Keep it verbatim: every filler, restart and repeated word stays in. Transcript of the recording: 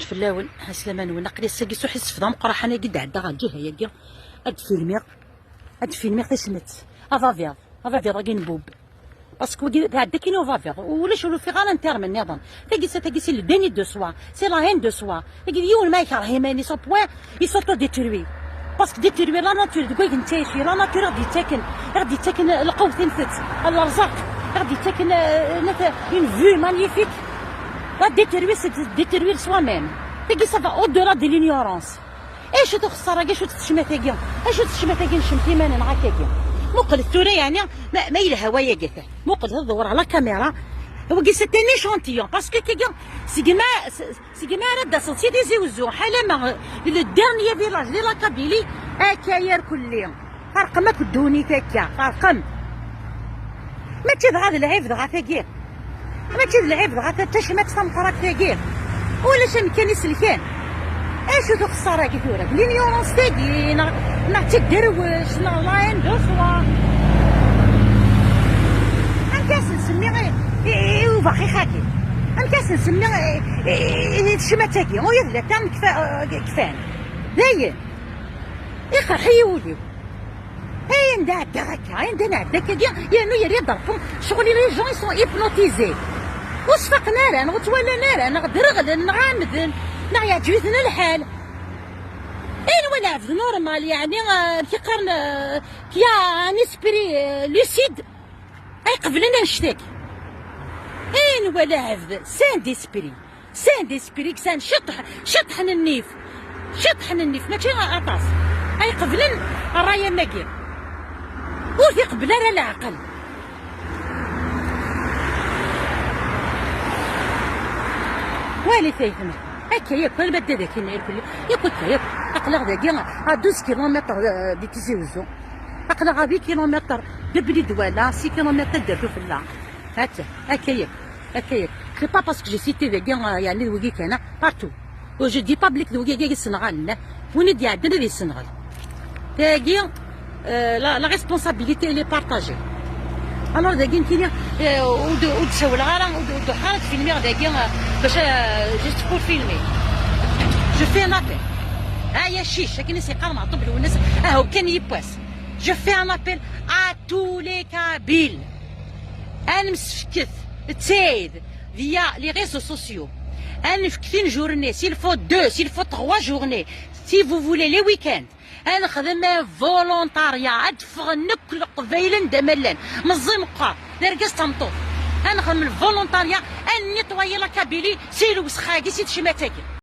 Fell-awen, ɛeslama-nwen. Aql-i ass-agi s uḥissef d ameqqraḥ, anagi d-ɛeddaɣ ɣer lǧiha-agi. Ad d-filmiɣ, ad d-filmiɣ tacmat. Ababiḍ, ababiḍ-agi n bub. Parce que wagi d-ɛedda kan i ubabiḍ. Ulac, ur ufiɣ ara n terme nniḍen. Tagi, c'est, tagi, c'est le déni de soi. C'est la haine de soi. Tagi, yiwen ma yekreh iman-is au point, il s'autodétruit. Parce que détruire la nature, deg wayen nettɛici, la nature i ɣ-d-yettaken, i ɣ-d-yettaken lqewt-nnes, lerẓaq, i ɣ-d-yettaken, euh, une vue magnifique. La détruire, c'est de se détruire soi-même. Tagi, ça va au-delà de l'ignorance. Acu-tt uxeṣṣar-agi, acu-tt tecmat-agi, acu-tt tecmat-agi, ncemmet iman-nneɣ akkagi. Muqlet tura, yeɛni, ma, ma yelha wayagi atan. Muqlet, ad ḍewreɣ la caméra. Wagi, c'est un échantillon, parce que akkagi, segmi, segmi ara d-taseḍ si Tizi Uzzu, ḥala ma, le dernier village de la Kabylie, akka irkelli. Ferqem akk ddunit akka, ferqem. Mačči dɣa d lɛib dɣa tagi. Mačči d lɛib dɣa ta-, tacmat tameqqrant tagi. Ulac amkan iselkan. Acu-t uxeṣṣar-agi tura? D l'ignorance tagi, neɣ, neɣ d tidderwect, neɣ la haine de soi. Amek as-nsemmi i, i, i ubaxix-agi? Amek as-nsemmi i, i, i, i tecmat-agi? Ula d la terme kfa-, kfan. Dayen. Iqerḥ-iyi wul-iw. Ay, anda ɛeddaɣ akka, ay, anda nɛedda akka, yernu yerra-d Ṛebbi, ccɣel, les gens, ils sont hypnotisés. Ur sfaqen ara, neɣ ur ttwalan ara, neɣ dreɣlen, neɣ ɛemden, neɣ yeɛǧeb-iten lḥal. Ayen wa lɛebd normal, yeɛni, euh, amek i qqaren, euh, qui a un esprit, euh, lucide, ay qeblen annect-agi. Ayen wa lɛebd saint d'esprit. Saint d'esprit, saint, ciṭṭḥ, ciṭṭḥ n nnif. Ciṭṭḥ n nnif, mačči aṭas. Ay qeblen ṛṛay am wagi. Ur t-iqebbel ara leɛqel. Walit aytma. Akka yakk, alma d dagi-nni irkelli. Yakk akka yakk. Aql-aɣ dagi à douze kilomètres, euh, di Tizi Uzzu. Aql-aɣ à huit kilomètres de Bni Dwala, six kilomètres de Dderfufella. Hatta, akka yakk. Akka yakk. C'est pas parce que j'ai cité dagi, euh, yeɛni d wigi kan, partout. Ur je dis pas belli d wigi i yessenɣalen, win i d-iɛeddan ad yessenɣel. Tagi, euh, la, la responsabilité, elle est partagée. Alors, dagi, nekkini, euh, ur d-, ur d-sawleɣ ara, ur d-, ur d-ruḥeɣ ara ad filmiɣ dagi, euh, bac, euh, juste pour filmer. Je fais un appel. Ah, ya chiche, akken i s-yeqqar Meɛṭub Lwennas, ah, kan yiwwas. Je fais un appel à tous les Kabyles. Ad nemsefket, ttayed, via les réseaux sociaux. Ad nefk tin journée, s'il faut deux, s'il faut trois journées, si vous voulez, les week-ends. Ad nexdem volontariat, ad ffɣen akk Leqbayel anda ma llan, meẓẓi meqqar, d argaz d tameṭṭut. Ad nexdem volontariat, ad nettoyer la Kabylie si lewsex-agi, si tecmat-agi.